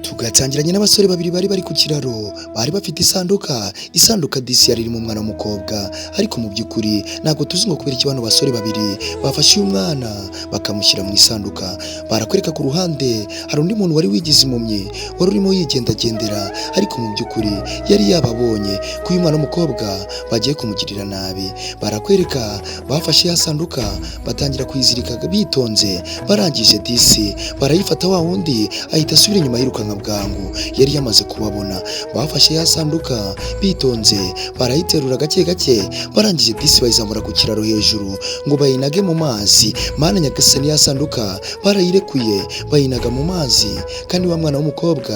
Tugatangiranye n'abasore babiri bari bari ku kiraro, bari bafite isanduka, isanduka disi yari irimo umwana w'umukobwa, ariko mu by'ukuri ntabwo tuzi ngo kubera iki bano basore babiri bafashe uyu mwana bakamushyira mu isanduka. Barakwereka ku ruhande hari undi muntu wari wigize impumyi, wari urimo yigendagendera, ariko mu by'ukuri yari yababonye ko uyu mwana w'umukobwa bagiye kumugirira nabi. Barakwereka bafashe ya sanduka batangira kuyizirika bitonze, barangije disi barayifata, wa wundi ahita asubira inyuma yirukanka bwangu, yari yamaze kubabona. Bafashe ya sanduka bitonze barayiterura gake gake, barangije disi bayizamura ku kiraro hejuru ngo bayinage mu mazi. Mana nyagasani, ya sanduka barayirekuye bayinaga mu mazi, kandi wa mwana w'umukobwa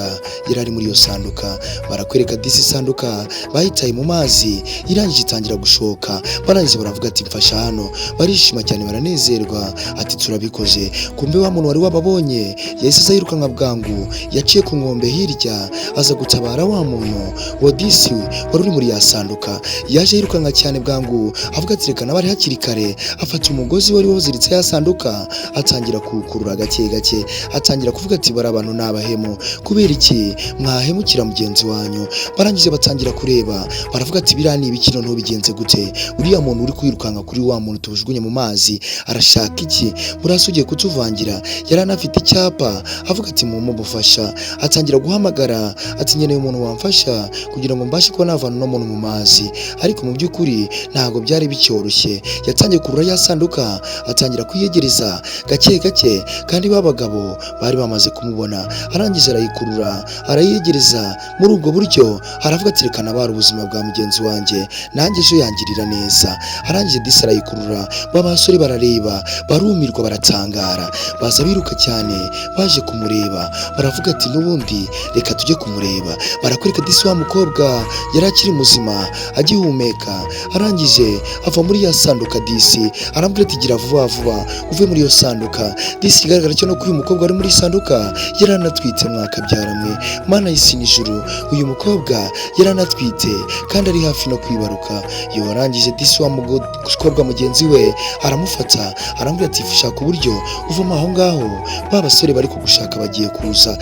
yari ari muri iyo sanduka. Barakwereka disi isanduka bayitaye mu mazi, irangije itangira gushoka. Barangije baravuga ati mfasha hano, barishima cyane baranezerwa, ati turabikoze. Kumbe wa muntu wari wababonye yahise aza yirukanka bwangu, yaciye ku nkombe hirya aza gutabara wa muntu wa disi wari uri muri ya sanduka. Yaje yirukanka cyane bwangu avuga ati reka nawe ari hakiri kare, afata umugozi wari waziritse ya sanduka atangira kuwukurura gake gake, atangira kuvuga ati bari abantu ni abahemu, kubera iki mwahemukira mugenzi wanyu? Barangije batangira kureba, baravuga ati biriya ni ibiki, noneho bigenze gute? Uriya muntu uri kwirukanka kuri wa muntu tujugunye mu mazi arashaka iki? Murasi ugiye kutuvangira. Yari anafite icyapa avuga ati mumpe ubufasha, atangira guhamagara ati nkeneye umuntu wamfasha kugira ngo mbashe kuba navana uno muntu mu mazi. Ariko mu by'ukuri ntabwo byari bicyoroshye, yatangiye kurura ya sanduka atangira kuyegereza gake gake, kandi ba bagabo bari bamaze kumubona. Arangije arayikurura arayegereza muri ubwo buryo, aravuga ati reka nabare ubuzima bwa mugenzi wanjye, nanjye ejo yangirira neza. Arangije disi arayikurura, ba basore barareba barumirwa baratangara, baza biruka cyane baje kumureba, baravuga ati n'ubundi reka tujye kumureba. Barakwereka disi wa mukobwa yari akiri muzima agihumeka, arangije ava muri ya sanduka disi arambwira ati gira vuba vuba uve muri iyo sanduka. Disi ikigaragara cyo nuko uyu mukobwa wari muri sanduka yari anatwite, mwakabyaramwe Mana y'isi n'ijuru, uyu mukobwa yari anatwite kandi ari hafi no kwibaruka. Iyo arangije disi wa mukobwa mugenzi we aramufata arambwira ati shaka uburyo uvamo aho ngaho, ba basore bari kugushaka bagiye kuza,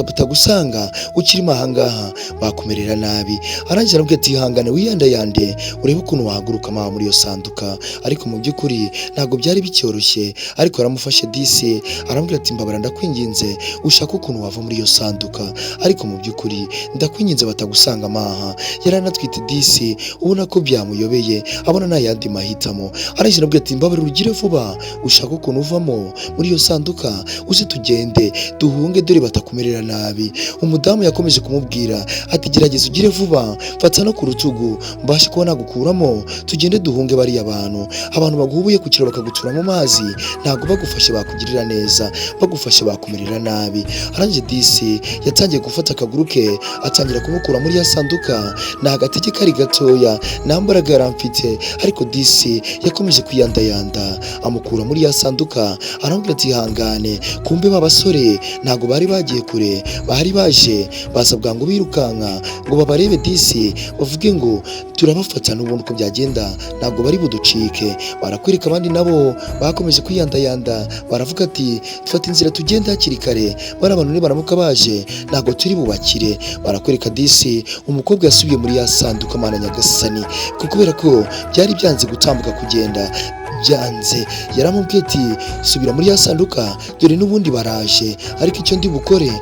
batagusanga ukirimo aha ngaha bakumerera nabi. Arangije arambwira ati ihangane wiyandayande urebe ukuntu wahaguruka aha muri iyo sanduka. Ariko mu by'ukuri ntabwo byari bicyoroshye, ariko yaramufashe disi arambwira ati mbabara ndakwinginze ushake ukuntu wava muri iyo sanduka, ariko mu by'ukuri ndakwinginze batagusanga amaha. Yari anatwite disi ubona ko byamuyobeye, abona nta yandi mahitamo. Arangije arambwira ati mbabarira ugire vuba ushake ukuntu uvamo muri iyo sanduka uze tugende duhunge dore batakumerera nabi. Umudamu yakomeje kumubwira ati gerageza ugire vuba, mfata no ku rutugu mbashe kuba nagukuramo tugende duhunge bariya bantu. Abantu baguhubuye ku kiraro bakagutura mu mazi ntabwo bagufashe bakugirira neza, bagufashe bakumerera nabi. Arangije disi yatangiye gufata akaguru ke atangira kumukura muri ya sanduka, ni agatege kari gatoya nta mbaraga yari amfite, ariko disi yakomeje kwiyandayanda amukura muri ya sanduka, aramubwira ati ihangane. Kumbe ba basore ntabwo bari bagiye kure, bari baje baza bwangu birukanka ngo babarebe disi bavuge ngo turabafata n'ubundi uko byagenda ntabwo bari buducike. Barakwereka abandi nabo bakomeje kwiyandayanda baravuga ati dufata inzira tugenda hakiri kare, bari abantu nibaramuka baje ntabwo turi bubakire. Barakwereka disi umukobwa yasubiye muri ya sanduka, Mana nyagasani, kubera ko byari byanze gutambuka kugenda byanze, yaramubwiye ati subira muri ya sanduka dore n'ubundi baraje, ariko icyo ndi bukore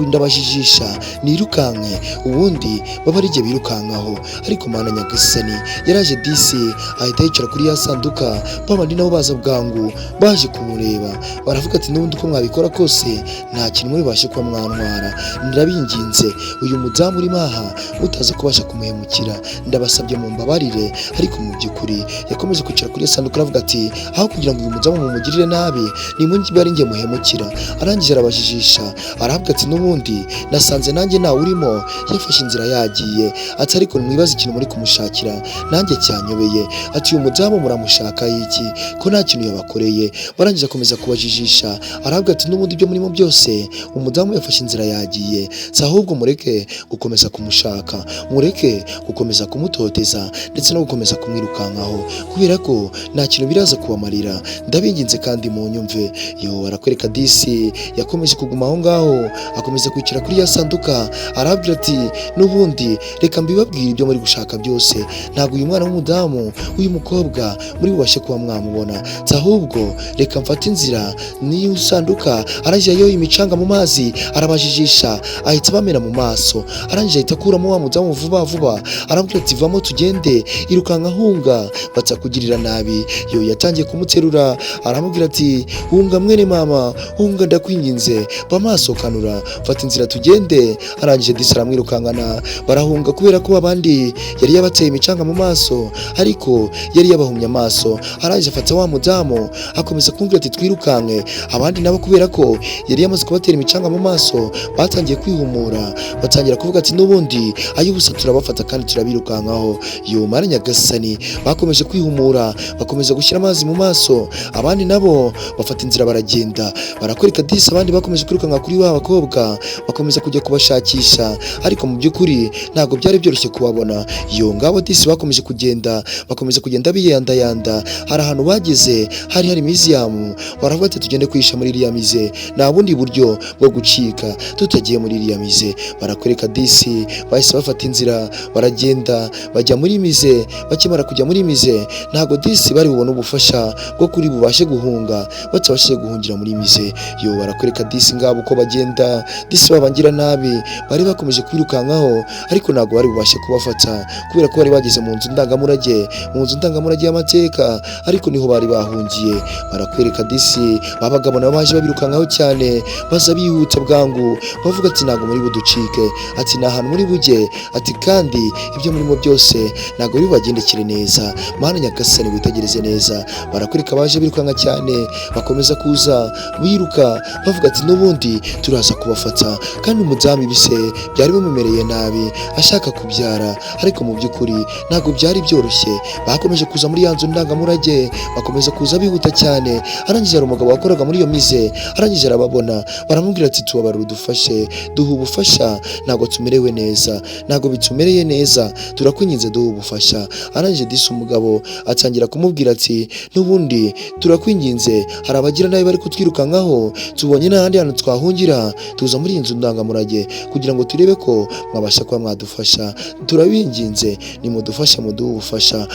ndabajijisha nirukanke ubundi baba ari jye birukankaho. Ariko Mana nyagasani, yaraje disi ahita yicara kuri ya sanduka, babandi nabo baza bwangu baje kumureba, baravuga ati n'ubundi uko mwabikora kose nta kintu muri bubashe kuba mwantwara, ndabinginze uyu mudamu urimo aha mutaza kubasha kumuhemukira, ndabasabye mumbabarire. Ariko mu by'ukuri yakomeje kwicara kuri ya sanduka aravuga ati aho kugira ngo uyu mudamu mumugirire nabi nimwe ari njye muhemukira. Arangije arabajijisha arahabwa ati n'ubundi nasanze nanjye ntawe urimo, yafashe inzira yagiye, ati ariko mwibaze ikintu muri kumushakira nanjye cyanyobeye, ati uyu mudamu muramushaka iki ko nta kintu yabakoreye? Barangije akomeza kubajijisha arahabwa ati n'ubundi ibyo murimo byose umudamu yafashe inzira yagiye, si ahubwo mureke gukomeza kumushaka, mureke gukomeza kumutoteza ndetse no gukomeza kumwirukankaho kubera ko nta kintu kintu biraza kubamarira, ndabinginze kandi munyumve. Yo, barakwereka disi yakomeje kuguma aho ngaho, akomeza kwicara kuri ya sanduka, arabwira ati: "N'ubundi reka mbibabwire, ibyo muri gushaka byose, ntabwo uyu mwana w'umudamu, uyu mukobwa muri bubashe kuba mwamubona. Ahubwo reka mfate inzira n'iyo sanduka." Arangije ayoye imicanga mu mazi, arabajijisha, ahita abamena mu maso. Arangije ahita akuramo wa mudamu vuba vuba, arambwira ati: "Vamo tugende, irukanka, hunga batakugirira nabi." Yo, yatangiye kumuterura, aramubwira ati: "Hunga mwene mama, hunga, ndakwinginze, ba maso, kanura, fata inzira tugende." Arangije disi aramwirukankana, barahunga, kubera ko abandi yari yabateye imicanga mu maso, ariko yari yabahumye amaso. Arangije afata wa mudamu, akomeza kumubwira ati: "Twirukanke." Abandi nabo, kubera ko yari yamaze kubatera imicanga mu maso, batangiye kwihumura, batangira kuvuga ati: "N'ubundi ay'ubusa, turabafata kandi turabirukankaho." Yo mara nyagasani, bakomeje kwihumura, bakomeza gushyira amazi mu maso, abandi nabo bafata inzira baragenda. Barakwereka disi abandi bakomeje kwirukanka kuri ba bakobwa, bakomeza kujya kubashakisha, ariko mu by'ukuri ntabwo byari byoroshye kubabona. Yo, ngabo disi bakomeje kugenda, bakomeza kugenda biyandayanda. Hari ahantu bageze hari hari museum, baravuga ati: "Tugende kwihisha muri iriya musée, nta bundi buryo bwo gucika tutagiye muri iriya musée." Barakwereka disi bahise bafata inzira, baragenda, bajya muri musée. Bakimara kujya muri musée, ntabwo disi bari bubone ubufasha bwo kuri bubashe guhunga batabashije guhungira muri musée. Yo, barakwereka disi ngabo uko bagenda, disi babangira nabi bari bakomeje kwirukankaho, ariko ntabwo bari bubashe kubafata kubera ko bari bageze mu nzu ndangamurage, mu nzu ndangamurage y'amateka, ariko niho bari bahungiye. Barakwereka disi babagabo nabo baje babirukankaho cyane, baza bihuta bwangu, bavuga ati: "Ntabwo muri buducike," ati: "Ni ahantu muri bujye," ati: "Kandi ibyo murimo byose ntabwo bibagendekere neza." Mana nyagasani, witegereze neza. Barakwereka baje birukanka cyane, bakomeza kuza biruka, bavuga ati: "N'ubundi turaza kubafata." Kandi umudamu ibise byari bimumereye nabi, ashaka kubyara, ariko mu by'ukuri ntabwo byari byoroshye. Bakomeje kuza muri ya nzu ndangamurage, bakomeza kuza bihuta cyane. Arangije hari umugabo wakoraga muri iyo musée, arangije arababona, baramubwira ati: "Tubabarira, udufashe, duha ubufasha, ntabwo tumerewe neza, ntabwo bitumereye neza, turakwinginze, duha ubufasha." Arangije disi umugabo atangira kumubwira ati: "N'ubundi turakwinginze, hari abagira nabi bari kutwirukankaho, tubonye n'ahandi hantu twahungira, tuza muri iyi nzu ndangamurage kugira ngo turebe ko mwabasha kuba mwadufasha. Turabinginze, nimudufashe, muduhe ubufasha,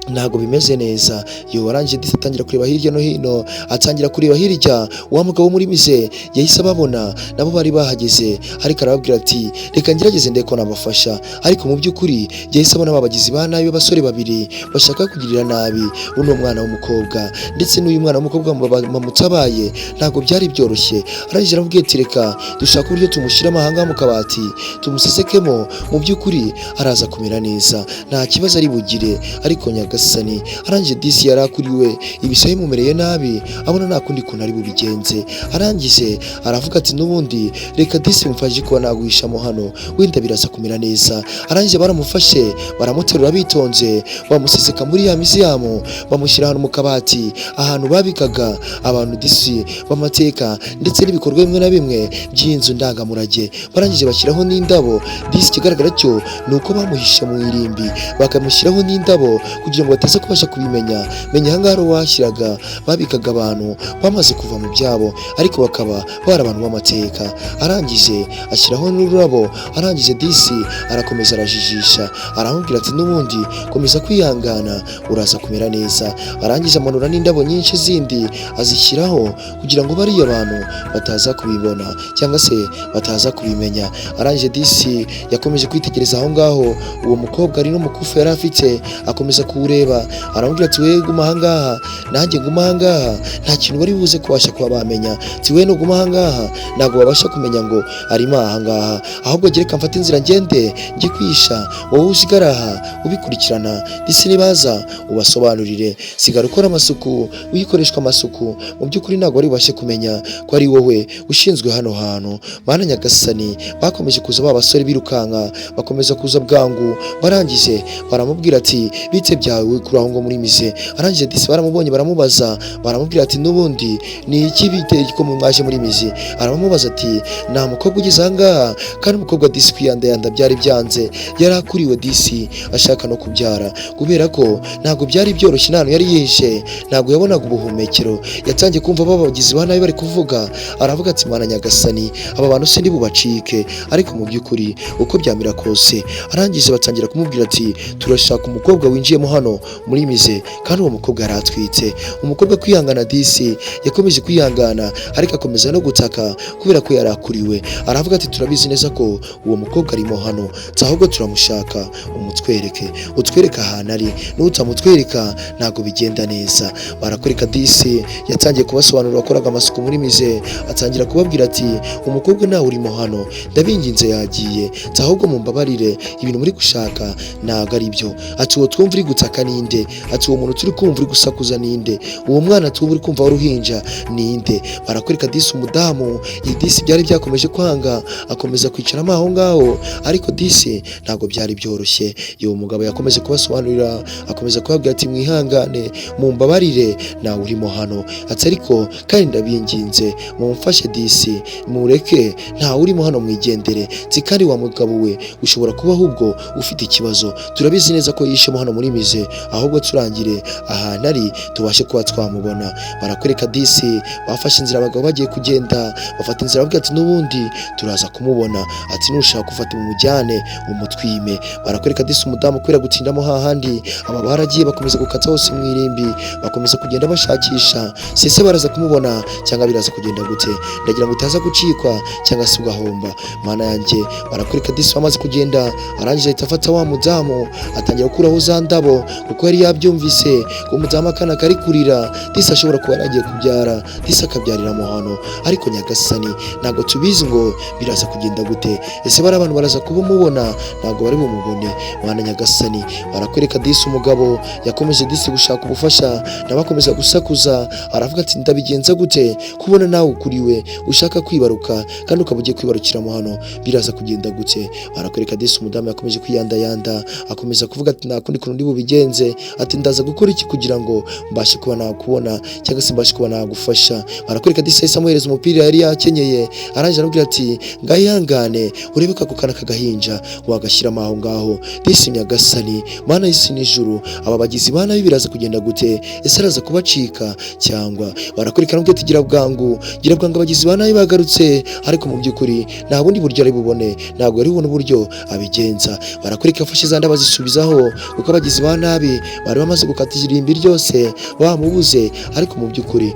ntabwo bimeze neza." Yo, warangije disi atangira kureba hirya no hino, atangira kureba hirya. Wa mugabo wo muri musée yahise ababona, nabo bari bahageze, ariko arababwira ati: "Reka ngerageze ndebe ko nabafasha." Ariko mu by'ukuri yahise abona babagizi ba nabi b'abasore babiri bashaka kugirira nabi uno mwana w'umukobwa, ndetse n'uyu mwana w'umukobwa bamutabaye, ntabwo byari byoroshye. Arangije aramubwira ati: "Reka dushaka uburyo tumushyira amahanga mu kabati, tumusesekemo, mu by'ukuri araza kumera neza, nta kibazo ari bugire." Ariko nyagasani, arangije disi yari akuriwe ibisa bimumereye nabi, abona nta kundi kuntu ari bubigenze. Arangije aravuga ati: "N'ubundi reka disi mufashe kuba naguhishamo hano, wenda biraza kumera neza." Arangije baramufashe, baramuterura bitonze, bamuseseka muri ya museum, bamushyira ahantu mu kabati, ahantu babikaga abantu disi b'amateka ndetse n'ibikorwa bimwe na bimwe by'inzu ndangamurage. Barangije bashyiraho n'indabo. Disi ikigaragara cyo ni uko bamuhishe mu irimbi, bakamushyiraho n'indabo kugira ngo bataza kubasha kubimenya. Menya ahangaha ari washyiraga, babikaga abantu bamaze kuva mu byabo, ariko bakaba bari abantu b'amateka. Arangije ashyiraho n'ururabo. Arangije disi arakomeza arajijisha, aramubwira ati: "N'ubundi komeza kwihangana, uraza kumera neza." Arangije amanura n'indabo nyinshi zindi azishyiraho kugira ngo bariya bantu bataza kubibona cyangwa se bataza kubimenya. Arangije disi yakomeje kwitegereza aho ngaho uwo mukobwa ari n'umukufi yari afite, akomeza kuwureba, aramubwira ati: "We guma ahangaha, nanjye guma ahangaha, nta kintu bari buze kubasha kuba bamenya." Ati: "We nuguma ahangaha ntabwo babasha kumenya ngo arimo ahangaha, ahubwo reka mfate inzira ngende njye kwihisha, wowe usigara aha ubikurikirana, disi nibaza ubasobanurire, sigara ukora amasuku, uyikoreshwa amasuku, mu by'ukuri ntabwo bari bubashe kumenya ko ari wowe ushinzwe hano hantu." Mana nyagasani, bakomeje kuza ba basore birukanka, bakomeza kuza bwangu. Barangije baramubwira ati: "Bite byawe?" Kuri aho ngo muri musée. Arangije disi baramubonye, baramubaza, baramubwira ati: "N'ubundi ni iki biteye ko mwaje muri musée?" Aramubaza ati: "Nta mukobwa ugeze aha ngaha?" Kandi umukobwa disi kwiyandayanda byari byanze, yari akuriwe disi, ashaka no kubyara, kubera ko ntabwo byari byoroshye. Nta hantu yari yihishe, ntabwo yabonaga ubuhumekero. Yatangiye kumva babagizi ba nabi bari kuvuga, aravuga ati: "Mana nyagasani, aba bantu sindi bubacike." Ariko mu by'ukuri uko byamera kose, arangije batangira kumubwira ati: "Turashaka umukobwa winjiyemo hano muri musée, kandi uwo mukobwa yari atwite." Umukobwa kwihangana disi yakomeje kwihangana, ariko akomeza no gutaka kubera ko yari akuriwe. Aravuga ati: "Turabizi neza ko uwo mukobwa arimo hano, ahubwo turamushaka, umutwereke, utwereke ahantu ari. Nutamutwereka ntabwo bigenda neza." Barakwereka disi yatangiye kubasobanurira, wakoraga amasuku muri musée, atangira kubabwira ati: "Umukobwa nawe urimo hano, ndabinginze, yagiye, ahubwo mumbabarire, ibintu muri gushaka ntabwo ari byo." Ati: "Uwo twumva uri gutaka ninde?" Ati: "Uwo muntu turi kumva uri gusakuza ninde? Uwo mwana twumva uri kumva w'uruhinja ninde?" Barakwereka disi umudamu, iyi disi byari byakomeje kwanga, akomeza kwicaramo aho ngaho, ariko disi ntabwo byari byoroshye. Uwo mugabo yakomeje kubasobanurira, akomeza kubabwira ati: "Mwihangane, mumbabarire, nawe urimo hano." Ati: "Ariko kandi ndabinginze, mumfashe disi, mureke, ntawe urimo hano, mwigendere." Ati: "Kandi wa mugabo we, ushobora kuba ahubwo ufite ikibazo. Turabizi neza ko yishemo hano muri musée, ahubwo turangire ahantu ari tubashe kuba twamubona." Barakwereka disi bafashe inzira, abagabo bagiye kugenda, bafata inzira, bavuga ati: "N'ubundi turaza kumubona." Ati: "Nushaka ufata umujyane umutwime." Barakwereka disi umudamu kubera gutindamo hahandi, aba baragiye bakomeza gukata hose mu irimbi, bakomeza kugenda bashakisha. Sese baraza kumubona cyangwa biraza kugenda gute? Ndagira ngo utaza gucikwa cyangwa se ugahomba. Mana yanjye, barakwereka disi bamaze kugenda, arangije ahita afata wa mudamu, atangira gukuraho za ndabo, kuko yari yabyumvise ko umudamu akana kari kurira, disi ashobora kuba yaragiye kubyara, disi akabyariramo hano. Ariko nyagasani, ntabwo tubizi ngo biraza kugenda gute. Ese bari abantu baraza kubumubona? Ntabwo bari bumubone. Mana nyagasani, barakwereka disi umugabo yakomeje disi gushaka ubufasha, nawe akomeza gusakuza, aravuga ati: "Ndabigenza gute kubona nawe ukuriwe, ushaka kwibaruka, kandi ukaba ugiye kwibarukiramo hano? Biraza kugenda gute?" Barakwereka disi umudamu yakomeje kwiyandayanda, akomeza kuvuga ati: "Nta kundi kuntu ndi bubigenze." Ati: "Ndaza gukora iki kugira ngo mbashe kuba nakubona cyangwa se mbashe kuba nagufasha?" Barakwereka disi yahise amuhereza umupira yari yakenyeye, arangije aramubwira ati: "Ngaho ihangane urebe ko ako kana k'agahinja wagashyiramo aho ngaho." Disi nyagasani, mana y'isi n'ijuru, aba bagizi ba nabi biraza kugenda gute? Ese araza kubacika cyangwa? Barakwereka aramubwira ati: "Gira bwangu, gira bwangu, abagizi ba nabi bagarutse." Ariko mu by'ukuri nta bundi buryo ari bubone, ntabwo ari bubone uburyo abigenza. Barakwereka afashe za ndabo azisubizaho, kuko abagizi ba nabi bari bamaze gukata irimbi ryose bamubuze. Ariko mu by'ukuri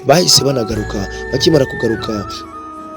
bahise banagaruka. Bakimara kugaruka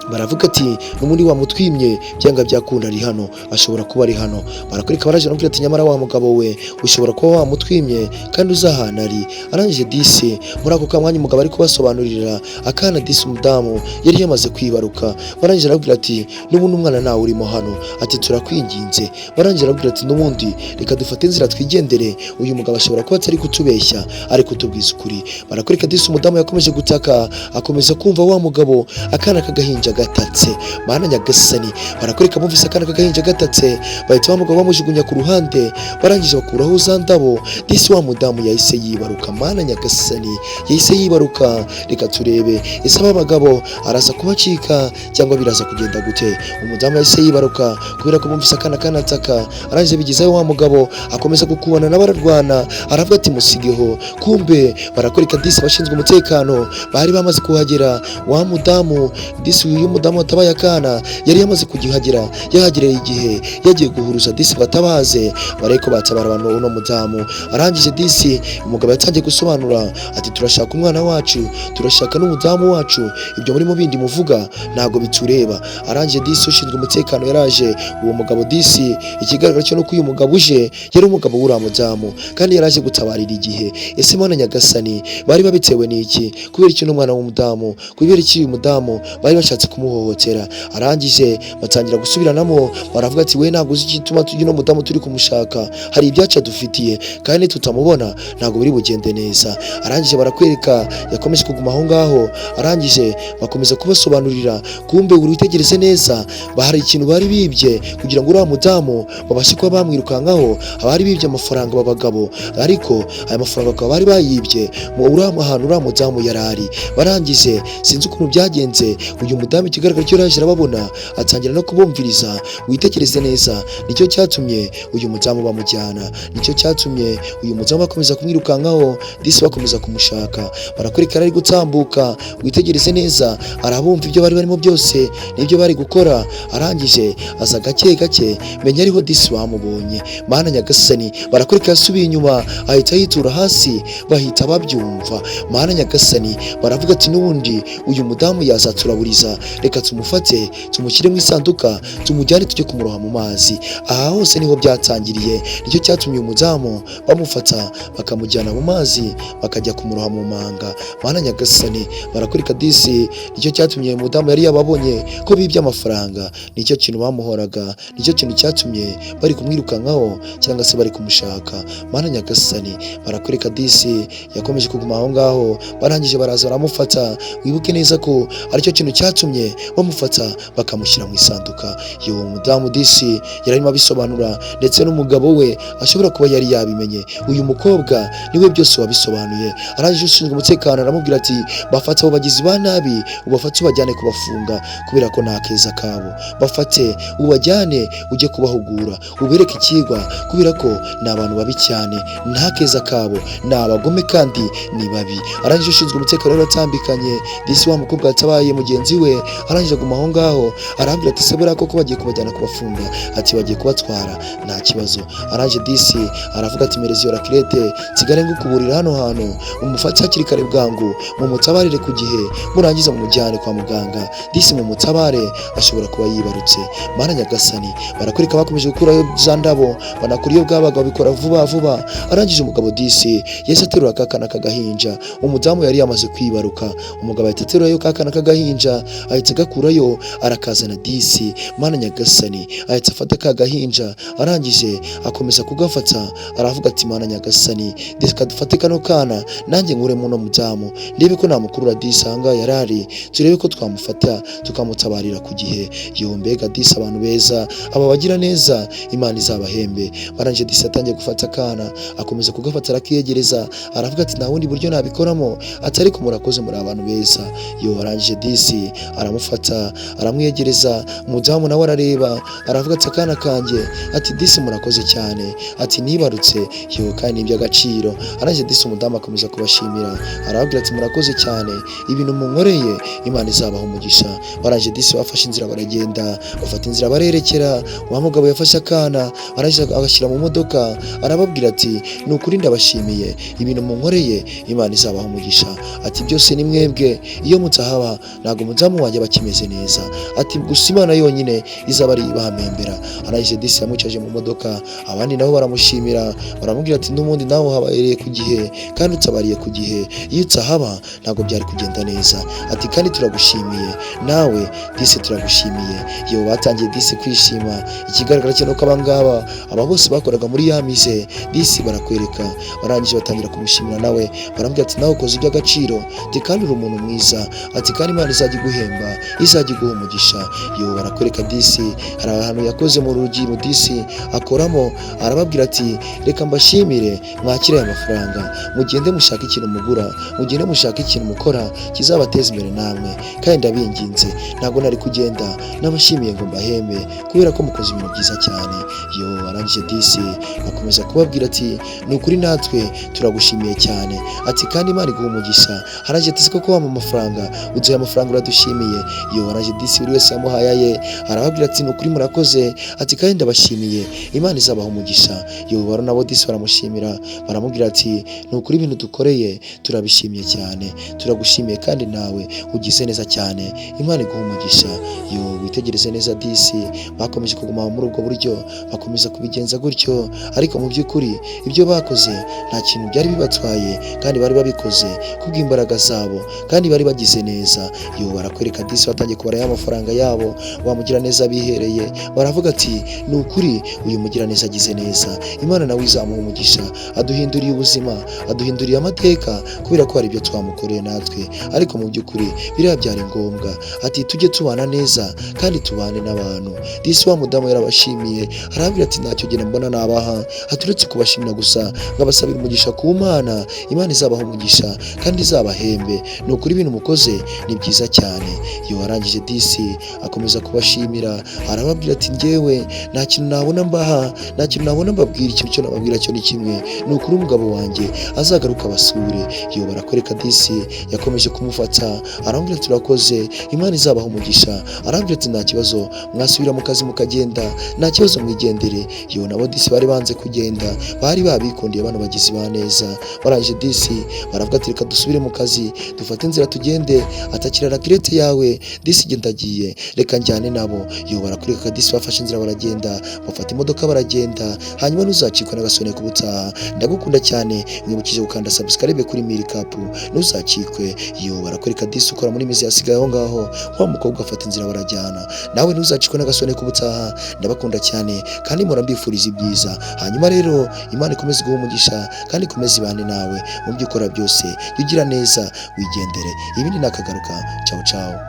baravuga ati: "N'ubundi wamutwimye, byanga byakunda ari hano, ashobora kuba ari hano." Barakwereka baraje baramubwira ati: "Nyamara wa mugabo we, ushobora kuba wamutwimye kandi uzi ahantu ari." Arangije disi muri ako kamwanya umugabo ari kubasobanurira, akana disi umudamu yari yamaze kwibaruka. Barangije arabwira ati: "N'ubundi umwana nawe urimo hano." Ati: "Turakwinginze." Barangije arabwira ati: "N'ubundi reka dufate inzira twigendere, uyu mugabo ashobora kuba atari kutubeshya, ari kutubwiza ukuri." Barakwereka disi umudamu yakomeje gutaka, akomeza kumva wa mugabo akana k'agahinja gatatse. Mana nyagasani, barakwereka bumvise akana k'agahinja gatatse, bahita wa mugabo bamujugunya ku ruhande, barangije bakuraho za ndabo. Disi wa mudamu yahise yibaruka. Mana nyagasani, yahise yibaruka. Reka turebe, ese aba bagabo araza kubacika cyangwa biraza kugenda gute? Umudamu yahise yibaruka kubera ko bumvise akana kanataka. Arangije bigezayo, wa mugabo akomeza gukubana n'abararwana, aravuga ati: "Musigeho." Kumbe barakwereka disi abashinzwe umutekano bari bamaze kuhagera. Wa mudamu disi, uyu mudamu watabaye akana, yari yamaze kugihagera, yahagereye igihe yagiye guhuruza disi batabaze barebe ko batabara abantu uno mudamu. Arangije disi umugabo yatangiye gusobanura ati: "Turashaka umwana wacu, turashaka n'umudamu wacu, ibyo murimo bindi muvuga ntabwo bitureba." Arangije disi ushinzwe umutekano yaraje. Uwo mugabo disi, ikigaragara cyo nuko uyu mugabo uje yari umugabo w'uriya mudamu, kandi yaraje gutabarira igihe. Ese mana nyagasani, bari babitewe n'iki? Kubera iki n'umwana w'umudamu? Kubera iki uyu mudamu bari bashatse? se kumuhohotera. Arangije batangira gusubiranamo, baravuga ati we ntabwo uzi igituma uno mudamu turi kumushaka, hari ibyacu adufitiye kandi nitutamubona ntabwo biri bugende neza. Arangije barakwereka yakomeje kuguma aho ngaho. Arangije bakomeza kubasobanurira, kumbe buri witegereze neza, hari ikintu bari bibye kugira ngo uriya mudamu babashe kuba bamwirukankaho. Abari bibye amafaranga b'abagabo, ariko aya mafaranga bakaba bari bayibye mu uriya ahantu uriya mudamu yari ari. Barangije sinzi ukuntu byagenze, uyu mudamu ikigaragara cyo yaje arababona, atangira no kubumviriza. Witekereze neza, nicyo cyatumye uyu mudamu bamujyana, nicyo cyatumye uyu mudamu bakomeza kumwirukankaho, disi bakomeza kumushaka. Barakwereka ari gutambuka, witegereze neza, arabumva ibyo bari barimo byose n'ibyo bari gukora. Arangije aza gake gake, menya ariho disi bamubonye. Mana nyagasani, barakwereka yasubiye inyuma ahita yitura hasi, bahita babyumva. Mana nyagasani, baravuga ati n'ubundi uyu mudamu yazaturaburiza, reka tumufate tumushyire mu isanduka tumujyane tujye kumuroha mu mazi. Aha hose niho byatangiriye, nicyo cyatumye uyu mudamu bamufata bakamujyana mu mazi, bakajya kumuroha mu manga. Mana nyagasani, barakwereka disi nicyo cyatumye uyu mudamu yari yababonye ko bibye amafaranga, nicyo kintu bamuhoraga, nicyo kintu cyatumye bari kumwirukankaho cyangwa se bari kumushaka. Mana nyagasani, barakwereka disi yakomeje kuguma aho ngaho. Barangije baraza baramufata. Wibuke neza ko aricyo kintu cyatumye bamufata bakamushyira mu isanduka. Yewe, mudamu disi yari arimo abisobanura, ndetse n'umugabo we ashobora kuba yari yabimenye. Uyu mukobwa niwe byose wabisobanuye. Arangije ushinzwe umutekano aramubwira ati bafate abo bagizi ba nabi, ubafate ubajyane kubafunga kubera ko nta keza kabo, bafate ubajyane ujye kubahugura, ubereke ikigwa kubera ko ni abantu babi cyane, nta keza kabo, ni abagome kandi ni babi. Arangije ushinzwe umutekano rero atambikanye disi wa mukobwa yatabaye mugenzi we. Arangije aguma aho ngaho, arambwira ati se buriya koko bagiye kubajyana kubafunga? Ati bagiye kubatwara, nta kibazo. Arangije disi aravuga ati mereza iyo rakirete nsigare ngukuburira hano hantu, mumufate hakiri kare bwangu, mumutabarire ku gihe, murangiza mumujyane kwa muganga, disi mumutabare ashobora kuba yibarutse. Mana nyagasani, barakwereka bakomeje gukurayo za ndabo, banakura iyo bwabaga, babikora vuba vuba. Arangije umugabo disi yahise aterura kakana k'agahinja, umudamu yari yamaze kwibaruka. Umugabo ahita aterurayo kakana k'agahinja, ahita agakurayo arakazana disi. Mana nyagasani, ahita afata ka gahinja, arangije akomeza kugafata, aravuga ati mana nyagasani, reka dufate kano kana nanjye nkuremo uno mudamu, ndebe ko namukurura disi ahangaha yari ari, turebe ko twamufata tukamutabarira ku gihe. Yo mbega disi, abantu beza aba bagira neza, Imana izabahembe. Barangije disi atangiye gufata akana, akomeza kugafata arakiyegereza, aravuga ati nta bundi buryo nabikoramo atari ko murakoze, muri abantu beza. Yo, arangije disi aramufata aramwiyegereza, umudamu nawe arareba, aravuga ati akana kanjye, ati disi murakoze cyane, ati nibarutse, yo kandi ni iby'agaciro. Arangije disi umudamu akomeza kubashimira, arababwira ati murakoze cyane, ibintu munkoreye Imana izabaha umugisha. Barangije disi bafashe inzira baragenda, bafata inzira barerekera. Wa mugabo yafashe akana, arangije agashyira mu modoka, arababwira ati ni ukuri ndabashimiye, ibintu munkoreye Imana izabaha umugisha. Ati byose ni mwebwe, iyo mutahaba ntabwo umudamu wanjye aba akimeze neza, ati gusa Imana yonyine izaba ari ibahambembera. Arangije disi yamwicaje mu modoka, abandi nabo baramushimira, baramubwira ati n'ubundi nawe uhabereye ku gihe kandi utabariye ku gihe, iyo utahaba ntabwo byari kugenda neza, ati kandi turagushimiye nawe disi turagushimiye. Yewe, batangiye disi kwishima. Ikigaragara cyo nuko abangaba aba bose bakoraga muri ya mize disi barakwereka barangije batangira kumushimira, nawe baramubwira ati nawe ukoze iby'agaciro, ati kandi uri umuntu mwiza, ati kandi Imana izajya iguhemba, izajya iguha umugisha. Yewe, barakwereka disi hari ahantu yakoze mu rugi mu disi akoramo, arababwira ati reka mbashimire, mwakire aya mafaranga, mugende mushake ikintu mugura, mugende mushake ikintu mukora kizabateza imbere namwe, kandi ndabinginze ntabwo nari kugenda n'abashimiye ngo mbahembe kubera ko mukoze ibintu byiza cyane. Yo, arangije disi akomeza kubabwira ati ni ukuri natwe turagushimiye cyane, ati kandi Imana iguha umugisha. Arangije ati siko wampa amafaranga, uduhaye amafaranga uradushimiye. Yo, arangije disi buri wese yamuhaye aye, arababwira ati ni ukuri murakoze, ati kandi ndabashimiye, Imana izabaha umugisha. Yo, baro nabo disi baramushimira, baramubwira ati ni ukuri ibintu dukoreye turabishimiye cyane, turagushimiye kandi nawe ugize neza cyane, Imana iguha umugisha. Yo, witegereze neza disi bakomeje kuguma muri ubwo buryo, bakomeza kubigenza gutyo, ariko mu by'ukuri ibyo bakoze nta kintu byari bibatwaye, kandi bari babikoze kubw'imbaraga zabo, kandi bari bagize neza. Yo, barakwereka Barakwereka disi batangiye kubara y'amafaranga yabo wa mugiraneza bihereye. Baravuga ati ni ukuri uyu mugiraneza agize neza, Imana nawe izamuha umugisha, aduhinduriye ubuzima, aduhinduriye amateka, kubera ko hari ibyo twamukoreye natwe, ariko mu by'ukuri biriya byari ngombwa. Ati tujye tubana neza kandi tubane n'abantu. Disi wa mudamu yarabashimiye, arababwira ati ntacyo genda mbona nabaha, aturetse kubashimira gusa nkabasabira umugisha ku Mana, Imana izabaha umugisha kandi izabahembe, ni ukuri ibintu mukoze ni byiza cyane. Iyo warangije disi akomeza kubashimira, arababwira ati njyewe nta kintu nabona mbaha, nta kintu nabona mbabwira, ikintu cyo nababwira cyo ni kimwe, ni ukuri umugabo wanjye azagaruka abasure. Iyo barakwereka disi yakomeje kumufata, arambwira ati urakoze, Imana izabaha umugisha. Arambwira ati nta kibazo, mwasubira mu kazi mukagenda, nta kibazo mwigendere. Yo nabo disi bari banze kugenda, bari babikundiye bano bagizi ba neza. Barangije disi baravuga ati reka dusubire mu kazi, dufate inzira tugende, atakira rakirete yawe disi genda ndagiye, reka njyane nabo. Yo barakwereka disi bafashe inzira baragenda, bafata imodoka baragenda. Hanyuma ntuzacikwe n'agasone k'ubutaha. Ndagukunda cyane, mwibukije gukanda subscribe kuri Mirikapu, ntuzacikwe. Yo barakwereka disi ukora muri mizi yasigaye aho ngaho, wa mukobwa afata inzira barajyana. Nawe ntuzacikwe n'agasone k'ubutaha. Ndabakunda cyane kandi mpora mbifuriza ibyiza. Hanyuma rero Imana ikomeze iguhe umugisha kandi ikomeze ibane nawe mu byo ukora byose. Jya ugira neza wigendere, ibindi nakagaruka. Ciao ciao.